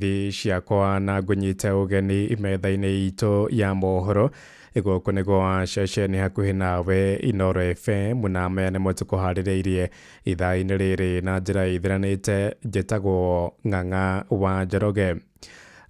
Ngeithi ciakwa na ngũnyite ũgeni metha-inĩ itũ ya mohoro. Gũkũ nĩ gwa ceceni hakuhĩ nawe Inooro FM, na maya nĩmo tũkũharĩrĩirie ithaa-inĩ rĩrĩ na njĩra ĩthiranĩte. Njĩtagwo Ng'ang'a wa Njoroge.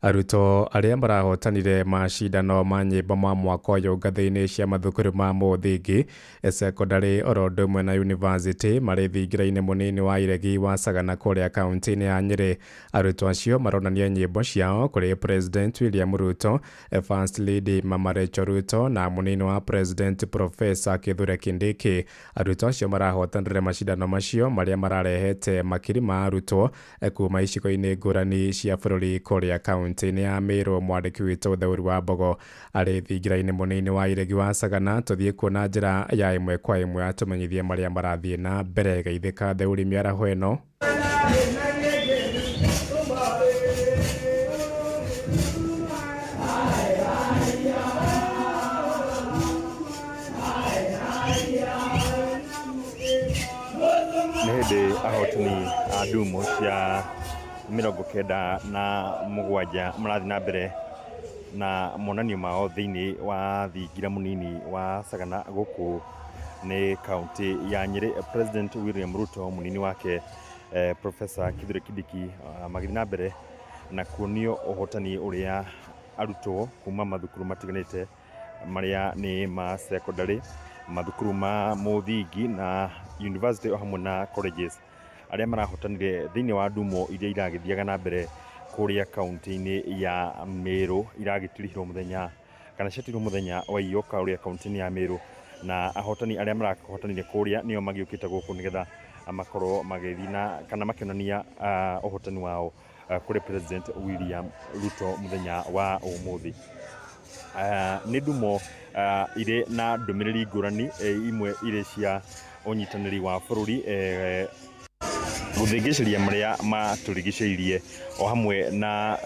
Arutwo arĩa marahotanire macindano ma nyĩmbo ma mwaka ũyũ ngathĩ-inĩ cia mathukuru ma mũthingi, secondary oro ũndũ ũmwe na university marĩ thingira-inĩ mũnini wa iregi wa Sagana kũrĩa kaunti-inĩ ya Nyĩrĩ. Arutwo acio maronania nyĩmbo ciao kũrĩ President William Ruto, First Lady Mama Rachel Ruto na mũnini wa President Professor Kithure Kindiki. Arutwo acio marahotanire macindano macio marĩa mararehete makiri ma arutwo kuma icigo-inĩ ngũrani cia bũrũri kũrĩa kaunti-inĩ ya Meru. Mwandĩki witũ Theuri wa Mbogo arĩ thingira-inĩ mũnini wa iregi wa Sagana, tũthiĩ kuona njĩra ya ĩmwe kwa ĩmwe atũmenyithie marĩa marathiĩ na mbere. Geithĩka Theuri mĩaraho ĩno. Nĩ hĩndĩ ahotani a ndumo cia 97 marathiĩ na mbere na monanio mao thĩinĩ wa thingira mũnini wa Sagana gũkũ nĩ kaunti ya Nyĩrĩ. President William Ruto, mũnini wake Professor Kithure Kindiki magĩthiĩ na mbere na kuonio ũhotani ũrĩa arutwo kuma mathukuru matiganĩte marĩa nĩ ma secondary, mathukuru ma mũthingi na university o hamwe na colleges, arĩa marahotanire thĩinĩ wa ndumo iria iragĩthiaga na mbere kũrĩa kaunti-inĩ ya Meru, iragĩtirihirwo mũthenya kana ciatirwo mũthenya wa iyo kũrĩa kaunti-inĩ ya Meru, na ahotani arĩa marahotanire kũrĩa nĩo magĩũkĩte gũkũ nĩgetha makorwo magĩthiĩ na kana makĩonania ũhotani wao kũrĩ President William Ruto mũthenya wa ũmũthĩ. Nĩ ndumo irĩ na ndũmĩrĩri ngũrani, imwe irĩ cia ũnyitanĩri wa bũrũri, gũthĩngĩcĩria marĩa matũrigicĩirie o hamwe na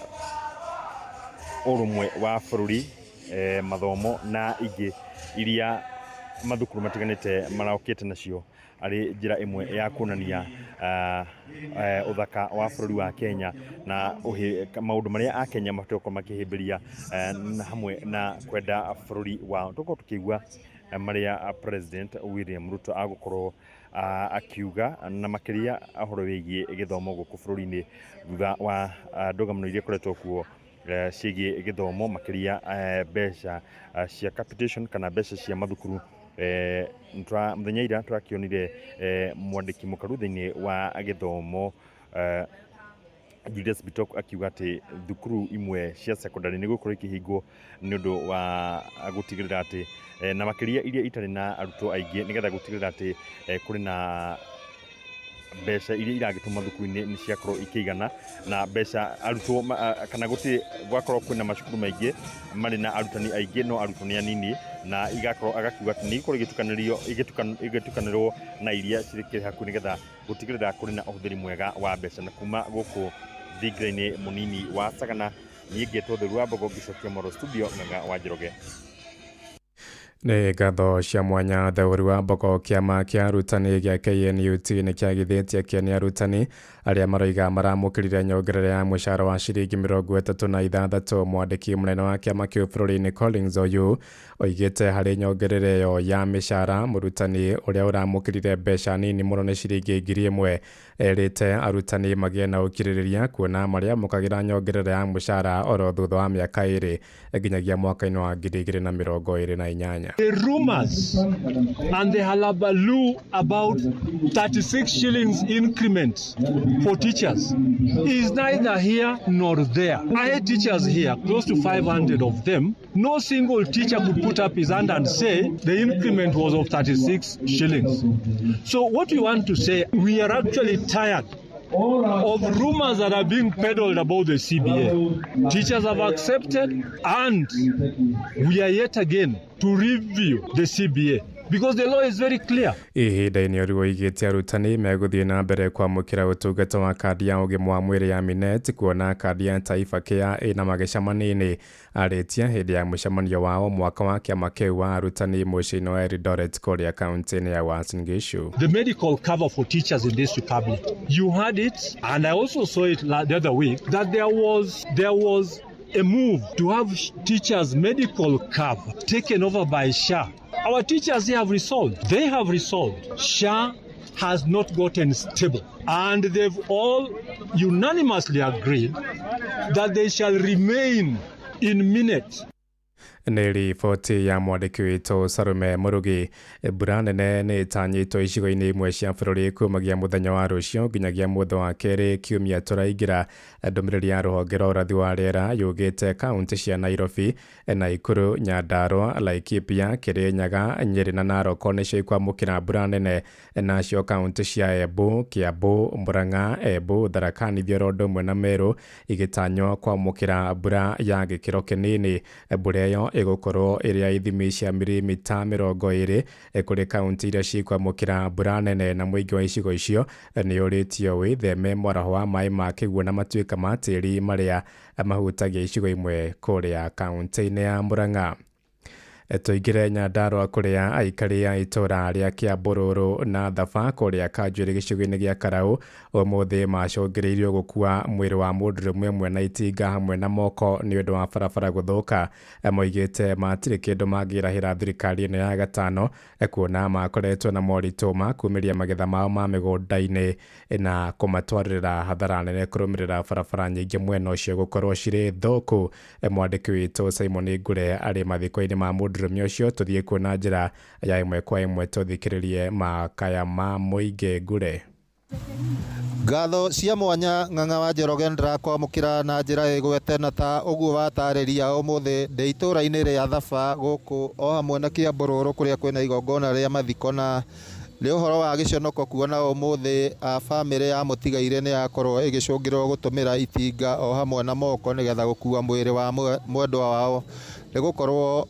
ũrũmwe wa bũrũri, mathomo na ingĩ iria mathukuru matiganĩte marokĩte nacio arĩ njĩra ĩmwe ya kuonania ũthaka wa bũrũri wa Kenya na maũndũ marĩa akenya mabatiĩ gũkorwo makĩhĩmbĩria na hamwe na kwenda bũrũri wao. Tũkorwo tũkĩigua marĩa President William Ruto agũkorwo akiuga na makĩria ũhoro wĩgiĩ gĩthomo gũkũ bũrũri-inĩ thutha wa ndũgamano iria ikoretwo kuo ciĩgiĩ gĩthomo, makĩria mbeca cia capitation kana mbeca cia mathukuru. Mũthenya ira tũrakĩonire mwandĩki mũkaru thĩinĩ wa gĩthomo Julius Bitok akiuga atĩ thukuru imwe cia secondary nĩ gũkorwo ikĩhingwo nĩ ũndũ wa gũtigĩrĩra atĩ na makĩria iria itarĩ na arutwo aingĩ, nĩgetha gũtigĩrĩra atĩ kũrĩ na mbeca iria iragĩtũma thukuru-inĩ nĩ ciakorwo ikĩigana na mbeca arutwo kana gũtirĩ gwakorwo kwĩna macukuru maingĩ marĩ na arutani aingĩ no arutwo nĩ anini, na igakorwo agakiuga atĩ nĩ igũkorwo igĩtukanĩrio igĩtukanĩrwo na iria cirĩkĩrĩ hakuhĩ nĩgetha gũtigĩrĩra kũrĩ na ũhũthĩri mwega wa mbeca. Na kuma gũkũ thingira-inĩ mũnini wa Sagana, niĩ ngetwo Theru wa Mbogo, ngĩcokia Moro studio. Ng'ang'a wa Njoroge. Nĩ ngatho cia mwanya Theuri wa Mbogo. Kĩama kĩa arutani gĩa KNUT nĩ kĩagithĩtie kĩene arutani arĩa maroiga maramũkĩrire nyongerera ya mũcara wa ciringi 36. Mwandĩki mũnene wa kĩama kĩu bũrũri-inĩ Collins Oyu oigĩte harĩ nyongerera ĩyo ya mĩcara, mũrutani ũrĩa ũramũkĩrire mbeca nini mũno nĩ ciringi 1000. Erĩte arutani magĩe na ũkirĩrĩria kuona marĩamũkagĩra nyongerera ya mũcara oro thutha wa mĩaka 2 nginyagia mwaka-inĩ wa 2028. The rumors and the hullabaloo about 36 shillings increment for teachers is neither here nor there. I had teachers here, close to 500 of them. No single teacher could put up his hand and say the increment was of 36 shillings. So what we want to say, we are actually tired of rumors that are being peddled about the CBA. Teachers have accepted, and we are yet again to review the CBA. Because the law is very clear. Ihinda-inĩ o rĩu oigĩte arutani megũthiĩ na mbere kwamũkĩra ũtungata wa kandi ya ũgima wa mwĩrĩ ya Minet kuona kandi ya Taifa Care ĩna mageca manini. Arĩtie hĩndĩ ya mũcemanio wao mwaka wa kĩama kĩu wa arutani mũciĩ-inĩ wa Eldoret kũrĩa kaunti-inĩ ya Uasin Gishu. The medical cover for teachers in this republic. You had it, and I also saw it the other week, that there was a move to have teachers' medical cover taken over by SHA. Our teachers here have resolved. They have resolved. SHA has not gotten stable. And they've all unanimously agreed that they shall remain in Minet. Nĩ riboti ya mwandĩki witũ Sarume Mũrugi. Mbura nene nĩ ĩtanyĩtwo icigo-inĩ imwe cia bũrũri kumagia mũthenya wa rũciũ nginyagia mũthĩ wa kerĩ kiumia tũraingĩra. Ndũmĩrĩri ya rũhonge rwa ũrathi wa rĩera yugĩte kaunti cia Nairobi, Naikuru, Nyandarua, Laikipia, Kirinyaga, Nyĩrĩ na Narok nĩcio ikwamũkĩra mbura nene, nacio kaunti cia Embu, Kiambu, Murang'a, Embu, Tharaka Nithi oro ũndũ ũmwe na Meru igĩtanywo kwamũkĩra mbura ya gĩkĩro kĩnini. Mbura ĩyo ĩgũkorwo ĩrĩ ya ithimi cia mirimita 20 kũrĩ kaunti iria cikwamũkĩra mbura nene, na mũingĩ wa icigo icio nĩ ũrĩtio wĩtheme mwaraho wa maĩ ma kĩguũ na matuĩka ma tĩri marĩa mahutagia icigo imwe kũrĩa kaunti-inĩ ya Murang'a. Tũingĩre Nyandarua kũrĩa aikari a itũra rĩa Kĩambũrũrũ na Thaba kũrĩa Kanjuĩrĩ gĩcigo-inĩ gĩa Karau ũmũthĩ macũngĩrĩirio gũkua mwĩrĩ wa mũndũrũme ũmwe na itinga hamwe na moko nĩ ũndũ wa barabara gũthũka. Moigĩte matirĩ kĩndũ mangĩrahĩra thirikari ĩno ya gatano kuona makoretwo na moritũ ma kumĩria magetha mao ma mĩgũnda-inĩ na kũmatwarĩra hathara nene kũrũmĩrĩra barabara nyingĩ mwena ũcio gũkorwo cirĩ thũku. Mwandĩki witũ Simon Ngure arĩ mathiko-inĩ ma mũndũrũme ũcio. Tũthiĩ kuo na njĩra ya ĩmwe kwa ĩmwe tũthikĩrĩrie makaya ma mũingĩ. Ngure. Ngatho cia mwanya, Ng'ang'a wa Njoroge, ndĩrakwamũkĩra na njĩra ĩgwete na ta ũguo watarĩria. Ũmũthĩ ndĩ itũũra-inĩ rĩa Thaba gũkũ o hamwe na Kĩambũrũrũ kũrĩa kwĩna igongona rĩa mathiko, na nĩ ũhoro wa gĩconoko kuona ũmũthĩ bamĩrĩ ya mũtigairĩ nĩ yakorwo ĩgĩcũngĩrwo gũtũmĩra itinga o hamwe na moko nĩgetha gũkua mwĩrĩ wa mwendwa wao, nĩ gũkorwo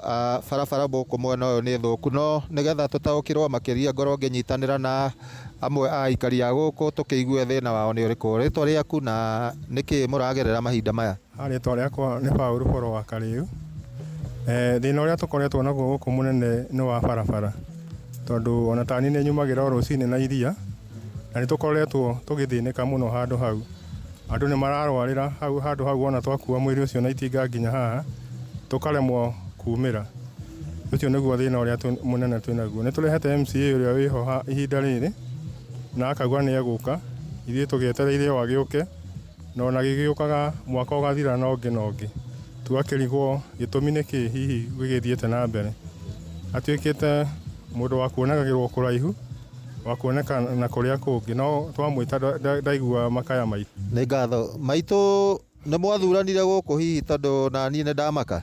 barabara gũkũ mwena ũyũ nĩ thũku. No nĩgetha tũtaũkĩrwo makĩria, ngorwo ngĩnyitanĩra na amwe a aikari a gũkũ tũkĩigue thĩna wao nĩ ũrĩkũ. Rĩtwa rĩaku na nĩkĩ mũragerera mahinda maya? Rĩtwa rĩakwa nĩ Paũlũ Boro wa Karĩu. Thĩna ũrĩa tũkoretwo naguo gũkũ mũnene nĩ wa barabara, tondũ ona tani nĩ nyumagĩra o rũcinĩ na iria, na nĩ tũkoretwo tũgĩthĩnĩka mũno handũ hau. Andũ nĩ mararwarĩra hau handũ hau, ona twakua mwĩrĩ ũcio na itinga nginya haha tũkaremwo kumĩra. Ũcio nĩguo thĩna ũrĩa mũnene twĩnaguo. Nĩ tũrehete MCA ũrĩa wĩho ihinda rĩrĩ na akauga nĩ egũka, ithuĩ tũgĩetereire o agĩũke, na ona gĩgĩũkaga mwaka ũgathira na ũngĩ na ũngĩ, tũgakĩrigwo gĩtũmi nĩ kĩ hihi gĩgĩthiĩte na mbere. Atuĩkĩte mũndũ wa kuonagĩrwo kũraihu, wa kuoneka na kũrĩa kũngĩ, no twamwĩta ndaiguaga makaya maitũ. Nĩ ngatho maitũ. Nĩ mwathuranire gũkũ hihi? Tondũ naniĩ nĩ ndamaka.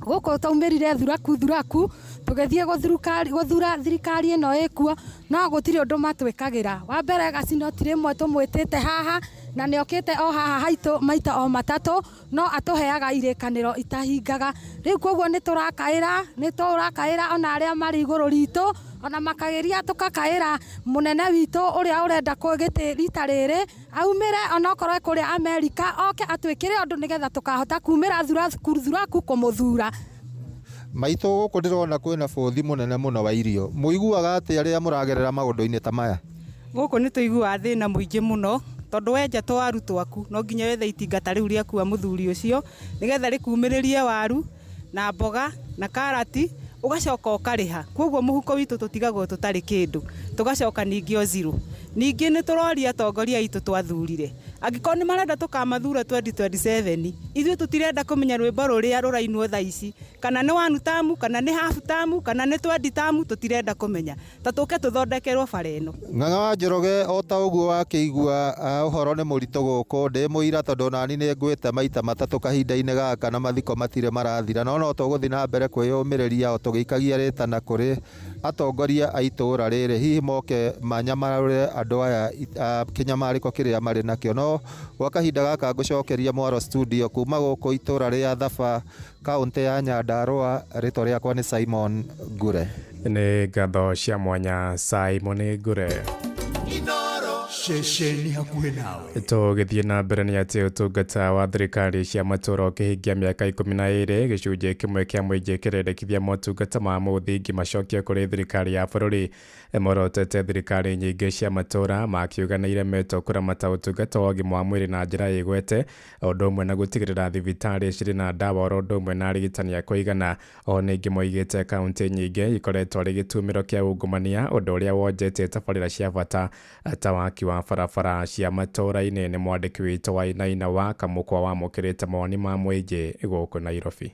Gũkũ taumĩrire thuraku thuraku tũgĩthiĩ gũthura thirikari ĩno ĩkuo, no gũtirĩ ũndũ matwĩkagĩra. Wa mbere, gacinoti rĩmwe tũmwĩtĩte haha na nĩ okĩte o haha haitũ maita o matatũ, no atũheaga irĩkanĩro itahingaga. Rĩu koguo nĩ tũrakaĩra ona arĩa marĩ igũrũ ritũ, ona makagĩria tũkakaĩra mũnene witũ ũrĩa ũrenda gĩtĩ rita rĩrĩ aumĩre, onokorwo e kũrĩa Amerika, oke atwĩkĩre ũndũ nĩgetha tũkahota kumĩra thuraku thuraku kũmũthura. Maitũ, gũkũ ndĩrona kwĩna bũthi mũnene mũno wa irio. Mũiguaga atĩa rĩrĩa mũragerera maũndũ-inĩ ta maya? Gũkũ nĩ tũiguaga thĩna mũingĩ mũno, tondũ wenja tũwaru twaku no nginya wethe itinga ta rĩu rĩakua mũthuri ũcio nĩgetha rĩkumĩrĩrie waru na mboga na karati, ũgacoka ũkarĩha. Koguo mũhuko witũ tũtigagwo tũtarĩ kĩndũ, tũgacoka ningĩ o zero. Ningĩ nĩ tũroria atongoria aitũ twathurire, angĩkorwo nĩ marenda tũkamathura 2027, ithuĩ tũtirenda kũmenya rwĩmbo rũrĩa rũrainwo thaa ici, kana nĩ one term, kana nĩ half term, kana nĩ 20 term, tũtirenda kũmenya, ta tũke tũthondekerwo bara ĩno. Ng'ang'a wa Njoroge, o ta ũguo wakĩigua, ũhoro nĩ mũritũ gũkũ. Ndĩ mũira tondũ nani nĩ ngwĩte maita matatũ kahinda-inĩ gaka na mathiko matirĩ marathira, no tũgũthiĩ na mbere kwĩyũmĩrĩria o tũgĩikagia rĩtana kũrĩ atongoria a itũũra rĩrĩ, hihi moke manyamarũre andũ. Andũ aya kĩnyamarĩko kĩrĩa marĩ nakĩo. No gwa kahinda gaka ngũcokeria mwaro studio kuma gũkũ itũra rĩa Thaba, kaũntĩ ya Nyandarũa. Rĩtwa rĩakwa nĩ Simon Ngure. Nĩ ngatho cia mwanya, Simon Ngure. Ceceni hakuhĩ nawe. Tũgĩthiĩ na mbere nĩ atĩ ũtungata wa thirikari cia matũũra ũkĩhingia mĩaka 12, gĩcunjĩ kĩmwe kĩa mũingĩ kĩrendekithia motungata ma mũthingi macokio kũrĩ thirikari ya bũrũri. Morotete thirikari nyingĩ cia matũũra, makiuga nĩ iremetwo kũramata ũtungata wa ũgima wa mwĩrĩ na njĩra ĩgwete, o ũndũ ũmwe na gũtigĩrĩra thibitarĩ cirĩ na ndawa, oro ũndũ ũmwe na arigitani a kũigana. O ningĩ moigĩte kaunti nyingĩ ikoretwo arĩ gĩtumĩro kĩa ungumania, ũndũ ũrĩa wonjetie tabarĩra cia bata ta waki wa barabara cia matũũra-inĩ. Nĩ mwandĩki witũ wa Inaina wa Kamũkwa wamũkĩrĩte mawoni ma mũingĩ gũkũ Nairobi.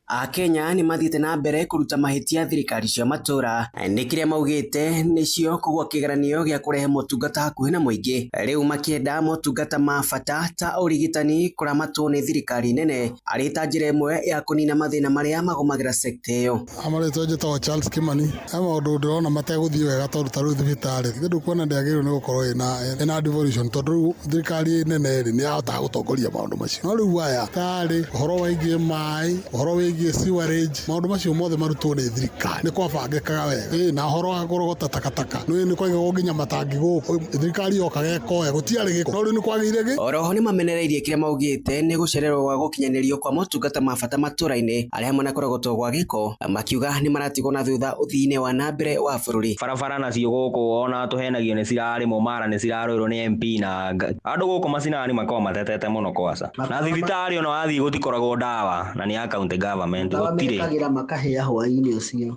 Akenya nĩ mathiĩte na mbere kũruta mahĩtia thirikari cia matũũra nĩ kĩrĩa maugĩte nĩcio kũgwa kĩgeranio gĩa kũrehe motungata hakuhĩ na mũingĩ, rĩu makĩenda motungata ma bata ta ũrigitani kũramatwo nĩ thirikari nene arĩ ta njĩra ĩmwe ya kũnina mathĩna marĩa magũmagĩra sekta ĩyo. Amarĩtwa njĩtagwo Charles Kimani. He maũndũ ndĩrona mategũthiĩ wega, tondũ ta rĩu thibitarĩ ithe ndũkuona ndĩagĩrĩirwo nĩ gũkorwo ĩna devolution, tondũ rĩu thirikari nene rĩ nĩ yahotaga gũtongoria maũndũ macio. No rĩu aya tarĩ ũhoro wĩgiĩ maĩ, ũhoro wĩgiĩ sewerage, maũndũ macio mothe marutwo nĩ thirikari nĩ kwabangĩkaga wega. Ĩ na ũhoro wa kũrogota takataka nĩ kwaigagwo nginya matangi gũkũ, thirikari yokaga ĩkoya, gũtiarĩ gĩko, no rĩu nĩ kwagĩire gĩ. Oroho nĩ mamenereirie kĩrĩa maugĩte nĩ gũcererwo gwa gũkinyanĩrio kwa motungata ma bata matũũra-inĩ arĩa hamwe na kũrogotwo gwa gĩko, makiuga nĩ maratigwo na thutha ũthii-inĩ wa na mbere wa bũrũri. Barabara nacio gũkũ ona tũhenagio nĩ cirarĩmwo mara nĩ cirarũĩrwo nĩ MP na andũ gũkũ macinani makoragwo matetete mũno kwaca. Na thibitarĩ ona wathiĩ gũtikoragwo ndawa na nĩ ya county government gũtirĩ. Mekagĩra makahĩa hwaĩ-inĩ ũcio.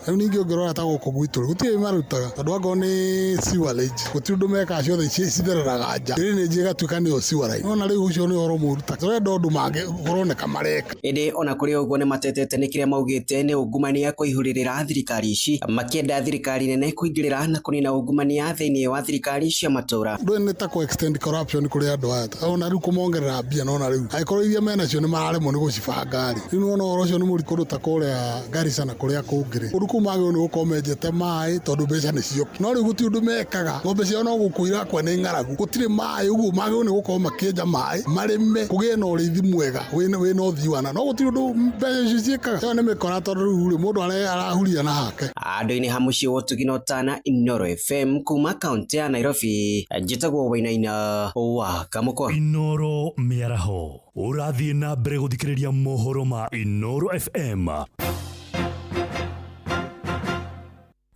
Rĩu ningĩ ũngĩrora ta gũkũ gwitũ rĩ, gũtirĩ marutaga, tondũ angorwo nĩ sewerage gũtirĩ ũndũ mekaga, ciothe cithereraga nja, drainage ĩgatuĩka nĩyo sewerage. Nona rĩu ũcio nĩ ũhoro mũũru, ta tũrenda ũndũ mangĩ kũroneka mareka. Ĩndĩ ona kũrĩ ũguo nĩ matetete nĩ kĩrĩa maugĩte nĩ ungumania kũihũrĩrĩra thirikari ici, makĩenda thirikari nene kũingĩrĩra na kũnina ungumania thĩinĩ wa thirikari cia matũũra. Ũndũ ũyũ nĩ ta kũ extend corruption kũrĩ andũ aya, ona rĩu kũmongerera mbia, nona rĩu angĩkorwo iria menacio nĩ mararemwo nĩ gũcibanga rĩ, rĩu nĩwona ũhoro ũcio nĩ mũritũ. Kũndũ ta kũrĩa Garissa na kũrĩa kũngĩ rĩ, kũndũ kũu magĩrĩirwo nĩ gũkorwo menjete maĩ tondũ mbeca nĩcio, no rĩu gũtirĩ ũndũ mekaga. Ng'ombe ciao no gũkua irakua nĩ ng'aragu, gũtirĩ maĩ, ũguo magĩrĩirwo nĩ gũkorwo makĩenja maĩ marĩme, kũgĩe na ũrĩithi mwega wĩna ũthii wa na, no gũtirĩ ũndũ mbeca icio ciĩkaga. Ĩyo nĩ mĩkora, tondũ rĩu rĩ mũndũ arahuria na hake. Andũ-inĩ ha mũciĩ wa ũtugi na ũtana, Inooro FM kuma kaunti ya Nairobi, njĩtagwo Wainaina wa Kamũkwa. Inoro mĩaraho ũrathiĩ na mbere gũthikĩrĩria mohoro ma Inoro FM.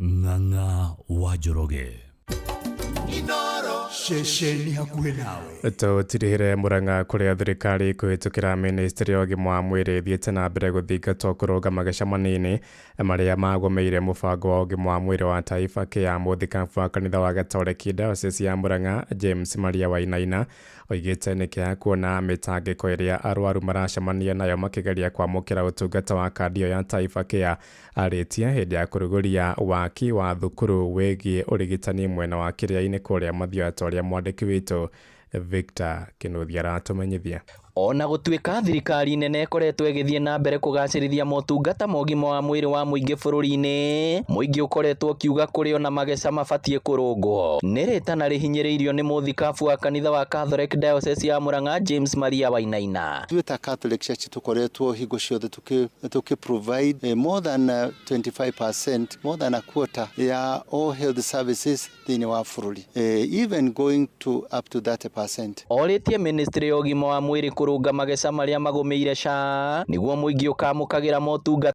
Ng'ang'a wa Njoroge. Ceceni hakuhĩ nawe. Tũtirihire Murang'a kũrĩa thirikari kũhĩtũkĩra ministry ya ũgima wa mwĩrĩ ĩthiĩte na mbere gũthingatwo kũrũnga mageca manini marĩa magũmĩire mũbango wa ũgima wa mwĩrĩ wa Taifa Care. Mũthikabu wa kanitha wa Gatoreki Diocese ya Murang'a James Maria Wainaina oigĩte nĩ kĩeha kuona mĩtangĩko ĩrĩa arwaru maracemania nayo makĩgeria kwamũkĩra ũtungata wa kandi ĩyo ya Taifa Care. Arĩtie hĩndĩ ya kũrugũria waki wa thukuru wĩgiĩ ũrigitani mwena wa Kĩrĩa-inĩ kũrĩa Mathioya, ta ũrĩa mwandĩki witũ Victor Kĩnuthia aratũmenyithia. Ona gũtuĩka thirikari nene ĩkoretwo ĩgĩthiĩ na mbere kũgacĩrithia motungata ma ũgima wa mwĩrĩ wa mũingĩ bũrũri-inĩ, mũingĩ ũkoretwo ũkiuga kũrĩ ona mageca mabatiĩ kũrũngwo. Nĩ rĩtana rĩhinyĩrĩirio nĩ mũthikabu wa kanitha wa Catholic Diocese ya Murang'a James Maria Wainaina. Ithuĩ ta Catholic Church tũkoretwo hingo ciothe tũkĩ provide more than 25%, more than a quarter ya all health services thĩinĩ wa bũrũri, even going to up to 30%. Orĩtie ministry ya ũgima wa mwĩrĩ kũrũnga mageca marĩa magũmĩire SHA nĩguo mũingĩ ũkamũkagĩra motungata.